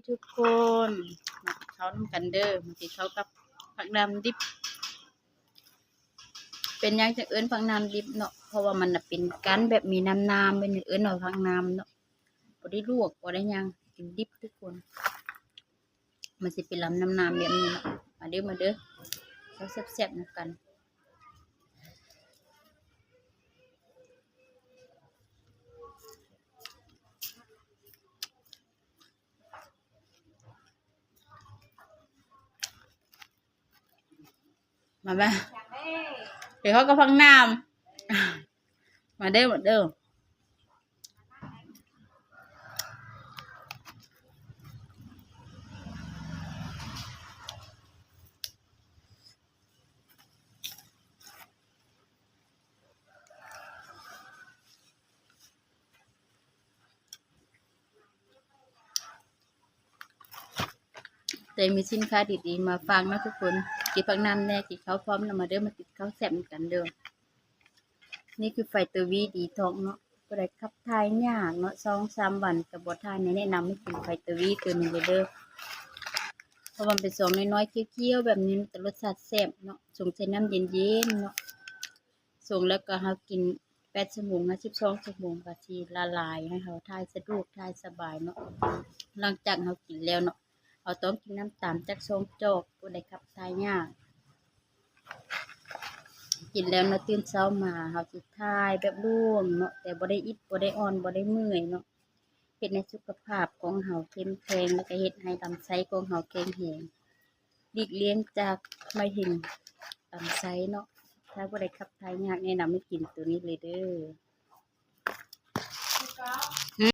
ທຸກຄົນ ມາກິນເຂົ້ານຳກັນເດີ້ ມາກິນເຂົ້າກັບຜັກໜາມດິບ. ເປັນຫຍັງຈັ່ງເອີ້ນຜັກໜາມດິບເນາະ ເພາະວ່າມັນນະເປັນກ້ານແບບມີນ້ຳໆ ເພິ່ນເອີ້ນວ່າຜັກໜາມເນາະ ບໍ່ໄດ້ລວກ ບໍ່ໄດ້ຫຍັງ ກິນດິບທຸກຄົນ. ມັນຊິເປັນລຳນ້ຳໆ ແບບນີ້ເນາະ. ມາເດີ້ ມາເດີ້ ເຂົ້າແຊບໆ ນຳກັນ. ມາ ມາ ເດີ ເຂົ້າກັບຜັກໜາມ ມາເດີ້ ມາເດີ້. ແຕ່ມີສິນຄ້າດີໆ ມາຝາກເນາະທຸກຄົນ. ກິນຜັກໜາມແດ່ ກິນເຂົ້າພ້ອມແລ້ວ ມາເດີ້ ມາກິນເຂົ້າແຊບນຳກັນເດີ້. ນີ້ຄືໄຟໂຕວີດີທັອກເນາະ ຜູ້ໃດຂັບຖ່າຍຍາກເນາະ ສອງສາມວັນກໍບໍ່ຖ່າຍ ແນະນຳໃຫ້ກິນໄຟໂຕວີໂຕນີ້ເລີຍເດີ້ ເພາະວ່າມັນເປັນຊອງນ້ອຍໆ ຂຽວໆ ແບບນີ້ ມັນຈະລົດຊາດແຊບເນາະ ຊົງໃສ່ນ້ຳເຢັນໆ ເນາະ. ຊົງແລ້ວກໍເຮົາກິນແປດຊົ່ວໂມງ ຫ້າສິບສອງຊົ່ວໂມງ ກໍຊິລະລາຍ ໃຫ້ເຮົາຖ່າຍສະດວກ ຖ່າຍສະບາຍເນາະ. ຫຼັງຈາກເຮົາກິນແລ້ວເນາະ ເຮົາຕ້ອງກິນນ້ຳຕາມຈັກສອງຈອກ ຜູ້ໃດຂັບຖ່າຍຍາກ. ກິນແລ້ວເນາະ ຕື່ນເຊົ້າມາເຮົາຊິຖ່າຍແບບໂລ່ງເນາະ ແຕ່ບໍ່ໄດ້ອິດ ບໍ່ໄດ້ອ່ອນ ບໍ່ໄດ້ເມື່ອຍເນາະ. ເຮັດໃຫ້ສຸຂະພາບຂອງເຮົາເຂັ້ມແຂງ ແລ້ວກໍເຮັດໃຫ້ລຳໄສ້ຂອງເຮົາແຂງແຮງ ຫຼີກລ່ຽງຈາກມະເຮັງລຳໄສ້ເນາະ. ຖ້າຜູ້ໃດຂັບຖ່າຍຍາກ ແນະນຳໃຫ້ກິນໂຕນີ້ເລີຍເດີ້.